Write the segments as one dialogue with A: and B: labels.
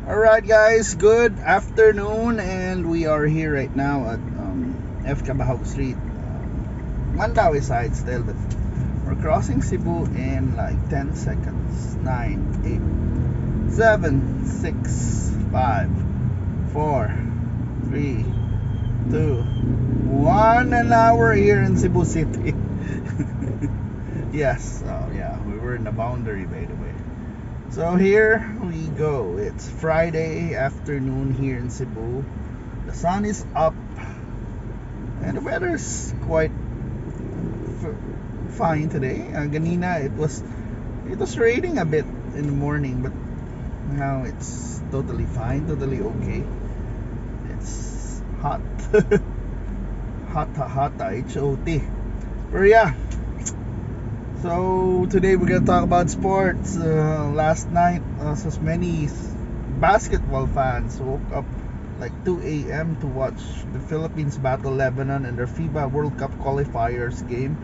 A: Alright guys, good afternoon, and we are here right now at F. Cabahug Street, Mandaue side still, but we're crossing Cebu in like 10 seconds. 9, 8, 7, 6, 5, 4, 3, 2, 1, and now we're here in Cebu City. Yes, oh yeah, we were in the boundary, by the way. So here we go. It's Friday afternoon here in Cebu. The sun is up and the weather's quite fine today. Ganina it was raining a bit in the morning, but now it's totally fine, totally okay. It's hot. Hot, hot, H O T. But yeah, so today we're gonna talk about sports. Last night, so many basketball fans woke up like 2 a.m. to watch the Philippines battle Lebanon in their FIBA World Cup qualifiers game.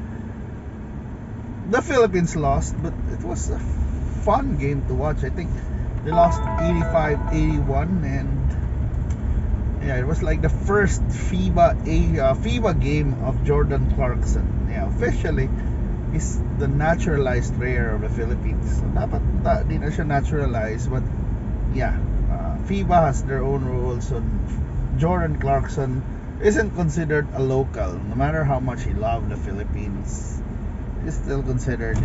A: The Philippines lost, but it was a fun game to watch. I think they lost 85-81, and yeah, it was like the first FIBA game of Jordan Clarkson. Yeah, officially, he's the naturalized player of the Philippines. So, dapat di na siya naturalized, but yeah, FIBA has their own rules. So Jordan Clarkson isn't considered a local, no matter how much he loved the Philippines. He's still considered,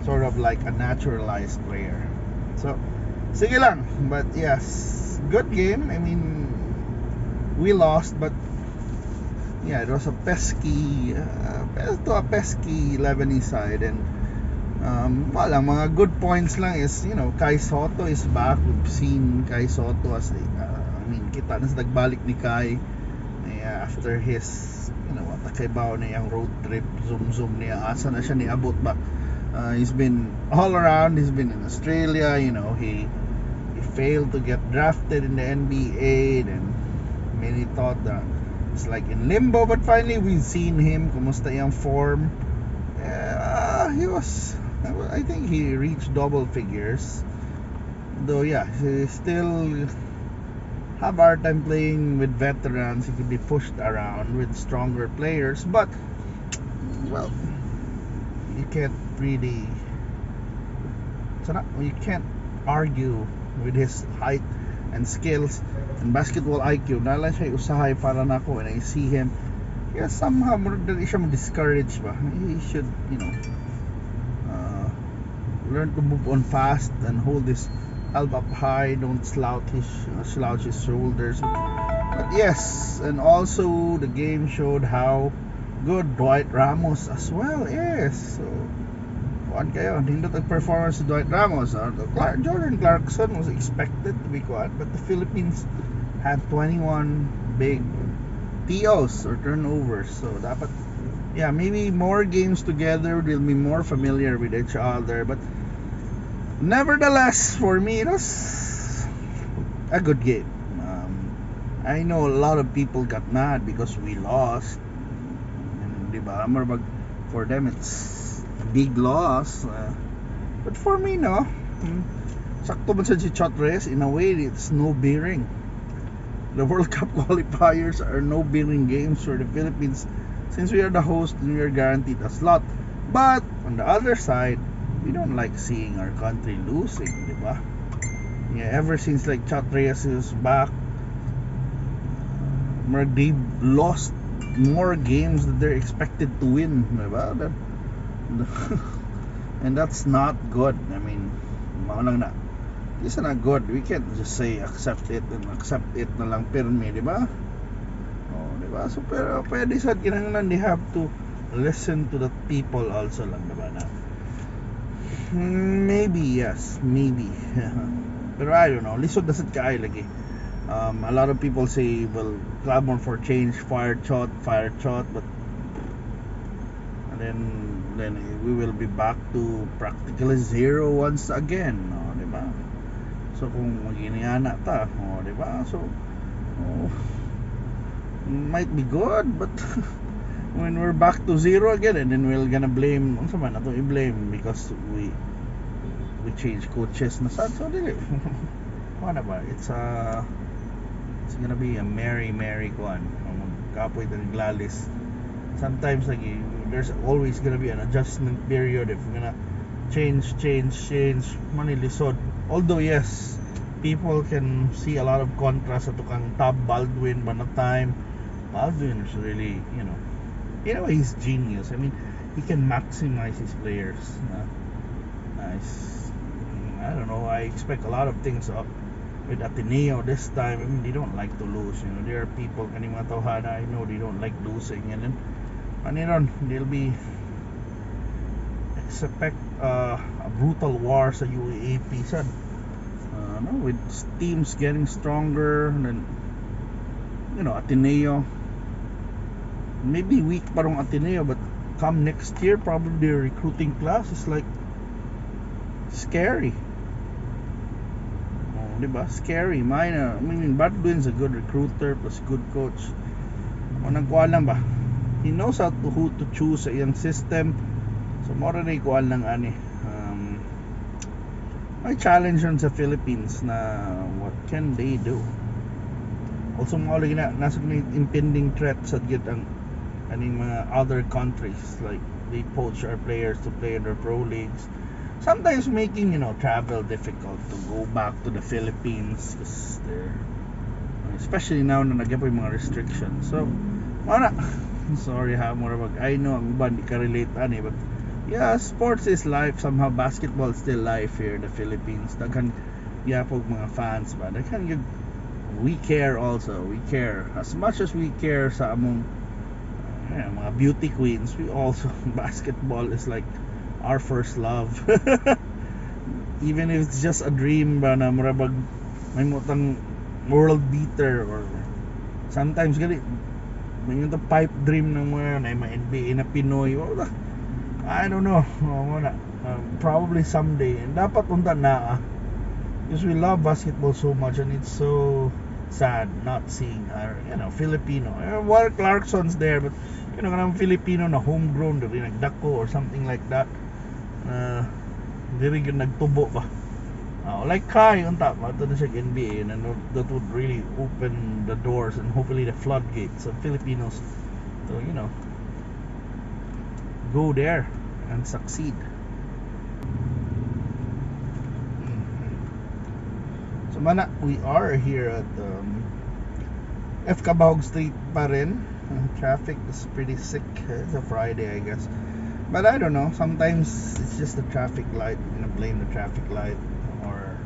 A: sort of like a naturalized player. So, sige lang. But yes, good game. I mean, we lost, but yeah, it was a pesky Lebanese side, and wala, mga good points lang is, Kai Sotto is back. We've seen Kai Sotto as, I mean, kita na sa nagbalik ni Kai, yeah, after his, takaybaw na iyang road trip, zoom zoom niya, asa na siya niabot ba? He's been all around. He's been in Australia, he failed to get drafted in the NBA, and many thought that it's like in limbo, but finally we've seen him, kumusta iyang form. He was, I think he reached double figures. Though yeah, he still have hard time playing with veterans. He could be pushed around with stronger players, but well, you can't really, so not, you can't argue with his height and skills and basketball IQ. Naa lang siya usahay para nako when I see him. Yeah, somehow murag dili siya ma-discourage ba. He should, learn to move on fast and hold his elbow up high, don't slouch his shoulders. But yes, and also the game showed how good Dwight Ramos as well is. So, kuan kaayo, nindot ang performance si Dwight Ramos. Jordan Clarkson was expected to be kuan, but the Philippines had 21 big TOs or turnovers. So dapat, yeah, maybe more games together, they'll be more familiar with each other. But nevertheless, for me, it was a good game. I know a lot of people got mad because we lost. And, di ba? Murag, for them, it's a big loss. But for me, no. Sakto man sad si Chot Reyes, in a way, it's no bearing. The World Cup qualifiers are no bearing games for the Philippines since we are the host and we are guaranteed a slot. But on the other side, we don't like seeing our country losing, di ba? Yeah, ever since like Chot Reyes is back, murag they lost more games that they're expected to win, di ba? And that's not good. I mean, mao lang na. It's not good. We can't just say accept it and accept it na lang pirmi, di ba? Oh, di ba? So pero pwede sa kinahanglan they have to listen to the people also lang, di ba na? Maybe yes, maybe. Pero I don't know. Lisod na sad kaayo lagi. A lot of people say, well, clamor for change, fire Chot, but and then we will be back to practically zero once again, no, di ba? So kung maginiana ta, oh, di ba? So oh, might be good, but when we're back to zero again, and then we're gonna blame, unsa man ato i-blame because we change coaches na sad, so dili. Kuan na ba, it's gonna be a merry, merry kuan. Kapoy ng Gilalis. Sometimes, like, there's always gonna be an adjustment period if you're gonna change, change, change. Mani lisod. Although, yes, people can see a lot of contrast sa tukang Tab Baldwin ba na time. Baldwin is really, he's genius. I mean, he can maximize his players. Nice. I don't know. I expect a lot of things up with Ateneo this time. I mean, they don't like to lose. There are people, kaning mga tawhana, I know they don't like losing. And then, ano ron, they'll be expect a brutal war sa UAAP sad. No, with teams getting stronger, and then, Ateneo, maybe weak pa rong Ateneo, but come next year, probably their recruiting class is like scary. Oh, di ba? Scary. Mine, I mean, Baldwin's a good recruiter plus good coach. O nagkuha lang ba? He knows how to who to choose sa iyang system. So, mao na kuan lang ani. May challenge yun sa Philippines na what can they do? Also, mao lagi na nasa may impending threat sa gyud ang aning mga other countries, like they poach our players to play in their pro leagues, sometimes making travel difficult to go back to the Philippines because they're, especially now na nagyan yung mga restrictions. So mao na, sorry ha, mura mag, I know ang iba di ka relate ani, but yeah, sports is life somehow. Basketball is still life here in the Philippines. Daghan gyapon mga fans ba, daghan gyud. We care also. We care as much as we care sa among mga beauty queens. We also, basketball is like our first love, even if it's just a dream ba na mura bag may mutang world beater, or sometimes gali may yung pipe dream ng mga na may NBA na Pinoy or I don't know. Oh, na probably someday, and dapat unta na because we love basketball so much, and it's so sad not seeing our Filipino, well, Clarkson's there, but kanang Filipino na homegrown diri nagdako or something like that, diri gyud nagtubo ba, like Kai unta mato na siya NBA, and that would really open the doors and hopefully the floodgates of Filipinos to go there and succeed. So mana, we are here at F. Cabahug Street pa rin. Traffic is pretty sick. It's a Friday, I guess. But I don't know. Sometimes it's just the traffic light. We're gonna blame the traffic light or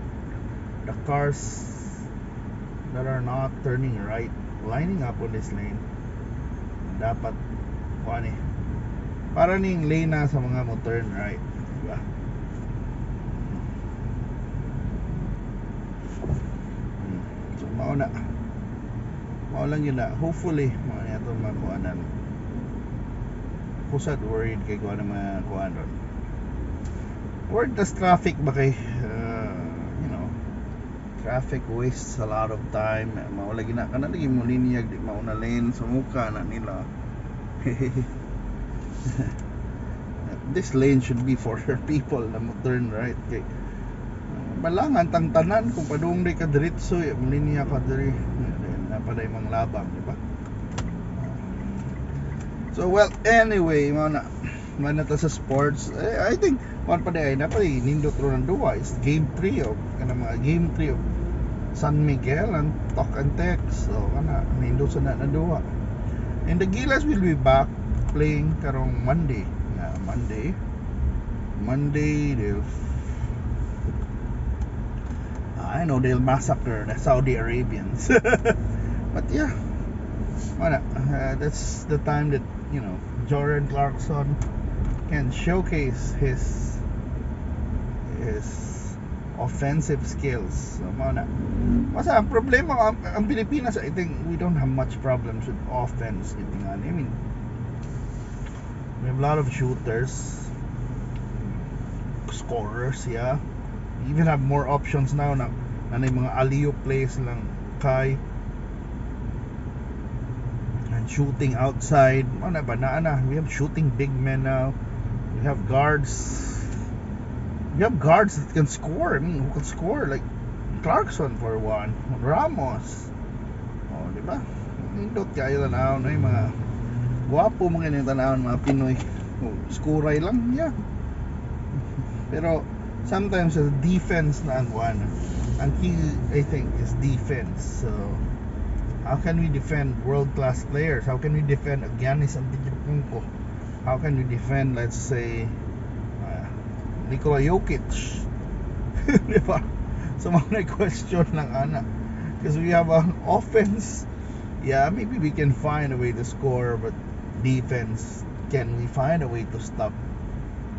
A: the cars that are not turning right, lining up on this lane. Dapat kuan eh. Para ning lane na sa mga mo turn right, diba? So mao na. Mao lang yun na. Hopefully mao na ito makuanan. Kusad worried kay kuan na mga kuan ron. Worried tas traffic ba kay traffic wastes a lot of time. Mao lagi na kana lagi mo linyag di mao na lane, sumuka na nila. This lane should be for people na mo turn right kay balangan tang tanan kung padung di ka diretso eh, linya ka diri na paday mang labang, di ba? So well, anyway, mao na ta sa sports. Eh, I think one pa di ay na pa nindot ro ng duwa is game 3 of kana mga game 3 of San Miguel and Talk and Text. So kana nindot sa na duwa, and the Gilas will be back playing karong Monday. Yeah, Monday. Monday they'll, I know they'll massacre the Saudi Arabians. But yeah, wala. That's the time that Jordan Clarkson can showcase his offensive skills. So, mao na. Basta ang problema ang Pilipinas, I think we don't have much problems with offense. I mean, we have a lot of shooters, scorers, yeah. We even have more options now na na mga alley-oop plays lang kay and shooting outside. Ano ba na na we have shooting big men now. We have guards. We have guards that can score. I mean, who can score like Clarkson for one, Ramos. Oh, di ba? Nindot kayo tan-awon ay mga gwapo mga ni tan-awon mga Pinoy. Oh, skuray lang, yeah. Pero sometimes the defense na ang one. Ang key, I think, is defense. So how can we defend world-class players? How can we defend Giannis Antetokounmpo? How can we defend, let's say, Nikola Jokic? Di ba? So mga question lang ana. Because we have an offense. Yeah, maybe we can find a way to score, but defense, can we find a way to stop?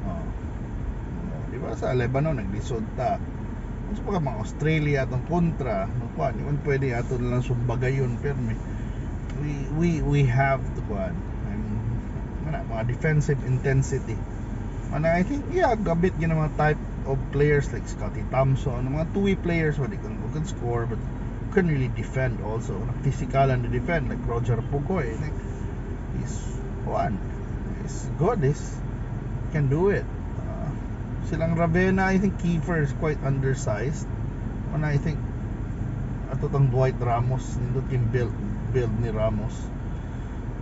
A: Oh. Oh, di ba sa Lebanon naglisod ta. Unsa pa ka mga Australia atong kontra, no kuan, di man pwede ato na lang sumbagayon permi. We have to kuan. I mean, mana, mga defensive intensity. And I think, yeah, gabit yun ang mga type of players like Scotty Thompson, mga two-way players where they can score but couldn't really defend also. Physical and defend like Roger Pugoy. I think he's one. He's good. He's can do it. Silang Ravena, I think Kiefer is quite undersized. And I think ato tang Dwight Ramos, nindot yung build ni Ramos.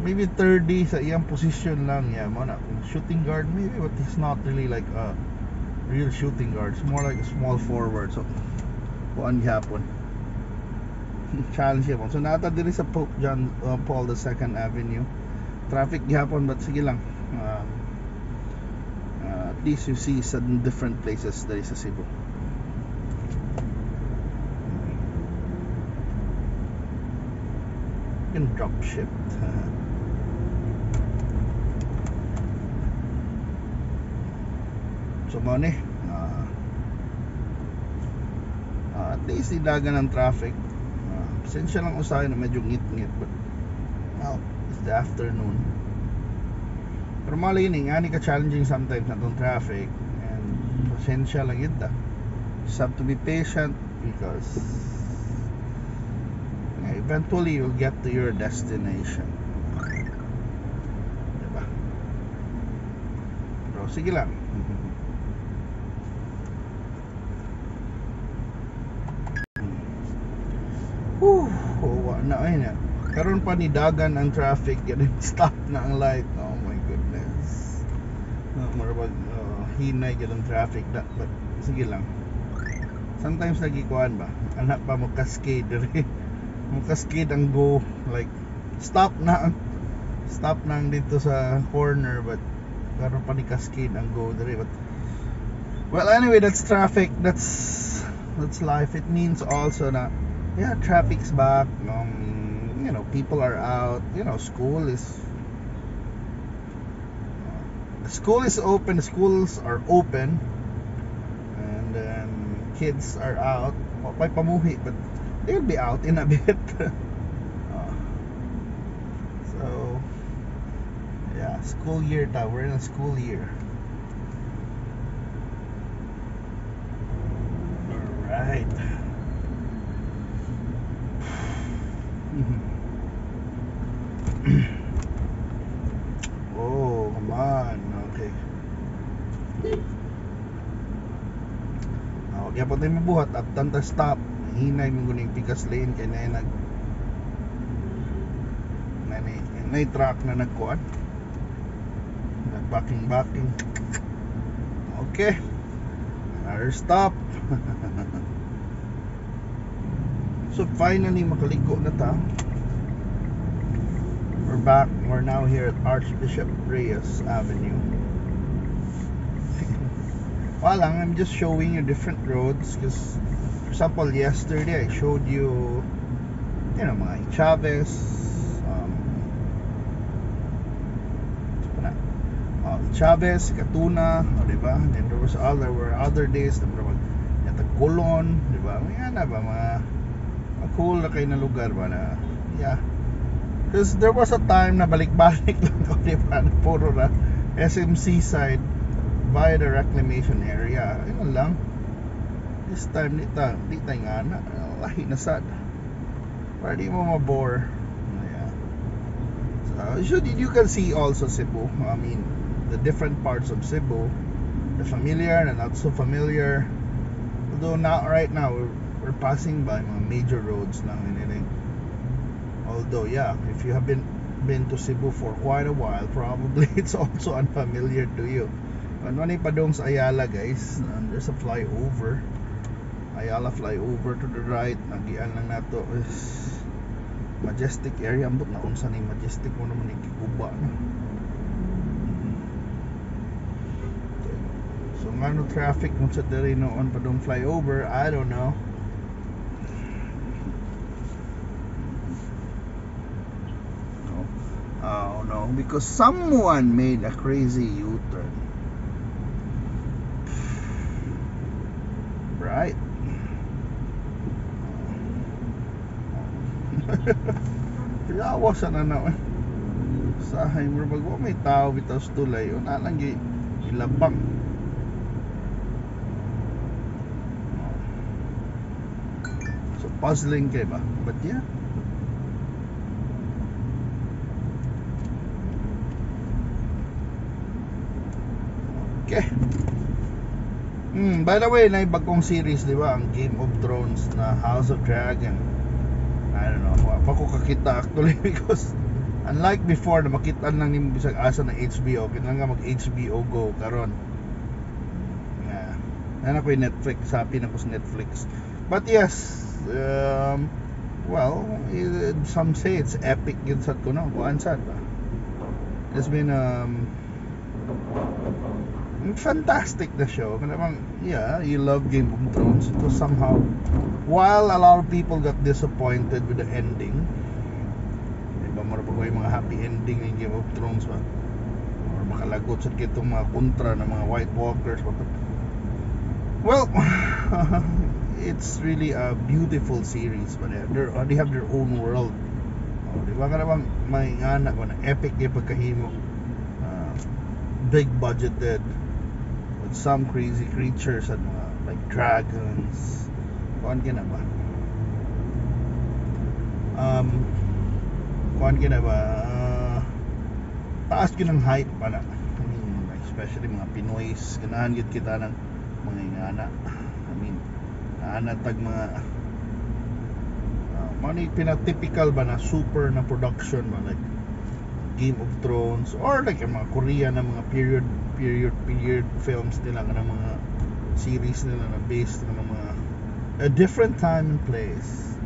A: Maybe 30 sa iyang position lang, yeah, mo na kung shooting guard maybe, but he's not really like a real shooting guard. It's more like a small forward. So kuan gyapon. Challenge gyapon. So naa ta diri sa Pope John Paul II Avenue. Traffic gyapon, but sige lang. At least you see some different places diri sa Cebu. You can drop ship. So mo ni, at least idagan ng traffic. Pasensya lang usahay na medyo ngit-ngit, but well, it's the afternoon. Pero malay ni nga ni ka challenging sometimes na tong traffic, and pasensya lang yun ta. Just have to be patient because eventually you'll get to your destination. Diba? Pero sige lang. Whew, wa na ay na. Karon pa ni dagan ang traffic, yan stop na ang light. Oh my goodness. Murag hinay gyud ang traffic da, but sige lang. Sometimes lagi kuan ba? Anak pa mo cascade diri. Mo cascade ang go, like stop na ang dito sa corner, but karon pa ni cascade ang go diri, but well, anyway, that's traffic. That's life. It means also na yeah, traffic's back. You know, people are out. You know, school is open. Schools are open, and then kids are out. May pamuhi, but they'll be out in a bit. So yeah, school year ta. We're in a school year. All right. Oh, come on. Okay. Kaya po tayo mabuhat. After ta stop, hinay mo guning pikas lane kay na nag na truck na nagkuan. Nag-backing backing. Okay. Another stop. So finally makaliko na ta. We're back. We're now here at Archbishop Reyes Avenue. Well, I'm just showing you different roads because, for example, yesterday I showed you, you know, mga Chavez, Chavez, Katuna, o, diba? And then there were other days na mag Colon, diba? Yan na ba mga cool na kayo na lugar ba na, yeah. Because there was a time na balik-balik lang ko, diba? Na puro na SMC side by the reclamation area. Ayun lang. This time, di ta nga na. Lahi na sad. Para di mo mabore. Yeah. So, you can see also Cebu. I mean, the different parts of Cebu. The familiar and not so familiar. Although not right now, We're passing by mga major roads lang and anything. Although, yeah, if you have been to Cebu for quite a while, probably it's also unfamiliar to you. Ano ni padong sa Ayala, guys? There's a flyover. Ayala flyover to the right. Nagian lang nato is Majestic area. Ambot na unsa ni Majestic mo naman ni giguba na. So ngano traffic mo sa diri noon padong flyover, I don't know. No. Oh no, because someone made a crazy U-turn. Right. Yawa sa na na. Sahay mo bag wa may tao bitaw sa tulay, una lang gi ilabang. So puzzling kay ba? But yeah. Okay. By the way, na bagong series, di ba? Ang Game of Thrones na House of Dragon. I don't know, wa pa ko kakita actually because unlike before na makita lang nimo bisag asa na HBO, kinahanglan mag HBO Go karon. Yeah. Naa ko'y Netflix, happy na ko sa Netflix. But yes, well, some say it's epic yun sad ko no. Kuan sad ba? It's been fantastic the show. Kanang, yeah, you love Game of Thrones. It was somehow, while a lot of people got disappointed with the ending, diba mura pa ko yung mga happy ending ng Game of Thrones ba? Or makalagot sa kitong mga kontra ng mga White Walkers ba? But, well, it's really a beautiful series, but they have their own world. Oh, di ba kanang may ngana ba na epic yung pagkahimo, big budgeted with some crazy creatures and mga like dragons. Kuan ka na ba? Kuan ka na ba? Taas yun ang hype pa na. I mean, like, especially mga Pinoys, ganahan gyud kita ng mga ingana. I mean, naana tag mga mao ni pina-typical ba na super na production ba, like Game of Thrones or like ang mga Korea na mga period films nila, kanang mga series nila na based ng mga a different time and place.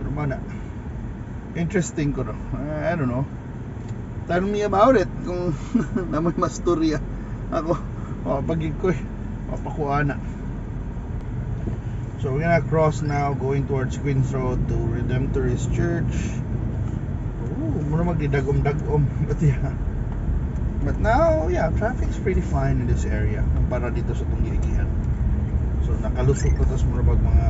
A: Pero man na interesting ko no. I don't know, tell me about it kung namoy masturya ako. Oh, pag ko mapakuha na. So we're gonna cross now, going towards Queens Road to Redemptorist Church. Ooh, mura magdidagom-dagom. But yeah. But now, yeah, traffic's pretty fine in this area kumpara dito sa tong giagian. So nakalusot na tas mura bag mga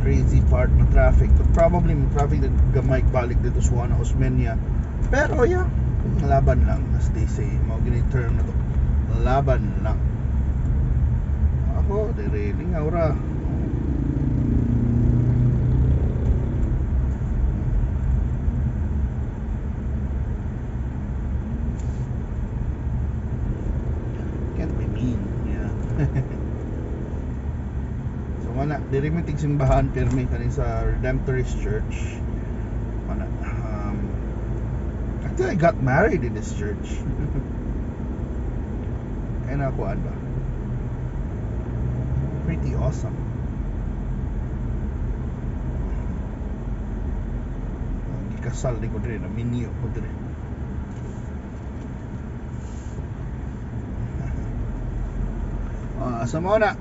A: crazy part na traffic. But probably mo traffic na gamay balik dito sa Juana Osmeña. Pero yeah, laban lang, as they say. Mao gini term na to. Laban lang. Ako, dire lingaw ra. Can't be mean. Yeah. So wala, diri mi tigsimbahan pirmi kani sa Redemptorist Church. Wala. Actually, I got married in this church. Kaya nakuhaan ba? Pretty awesome. Gikasal din ko diri, naminyo ko diri. So mao na.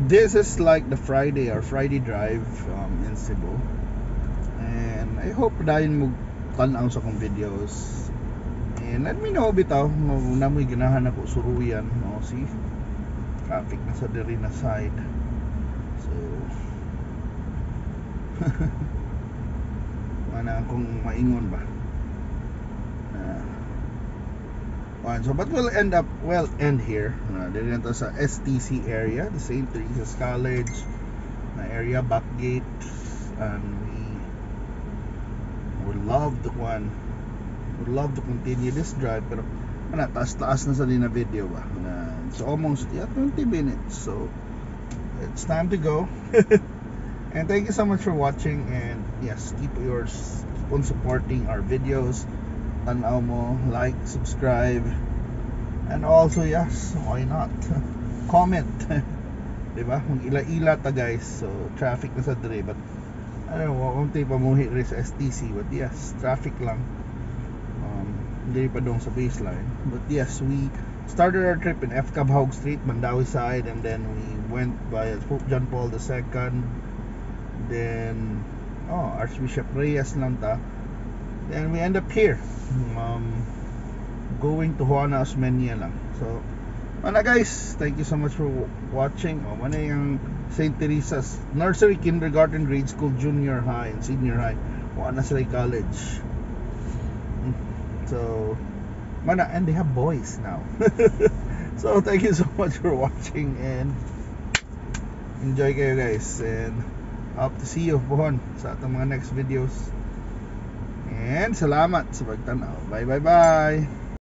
A: This is like the Friday or Friday drive in Cebu, and I hope dayon mo tan-aw sa akong videos, and let me know bitaw na mo'y ganahan ako suruyan. No, see, traffic na sa diri na side, so mana akong maingon ba. So but we'll end up, well, end here. Diri na to sa STC area, the St. Teresa's College na area, back gate, and we would love to one, would love to continue this drive, pero ana taas-taas na sa din na video ba. Na, it's almost, yeah, 20 minutes. So It's time to go. And thank you so much for watching, and yes, keep on supporting our videos. Tanaw mo, like, subscribe, and also, yes, why not? Comment. Diba? Mag-ila-ila ta, guys. So traffic na sa dire, but I don't know, kung tayo pamuhi rin sa STC, but yes, traffic lang. Diri pa dong sa baseline. But yes, we started our trip in F. Cabahug Street, Mandaue side, and then we went by Pope John Paul II. Then, oh, Archbishop Reyes lang ta. Then we end up here. Going to Juana Osmeña lang. So, mana guys, thank you so much for watching. Oh, mana yung St. Teresa's Nursery, Kindergarten, Grade School, Junior High, and Senior High. Wala na sila college. So, mana, and they have boys now. So, thank you so much for watching and enjoy kayo, guys. And hope to see you pohon sa atong mga next videos. And salamat sa pagtanaw. Bye bye bye.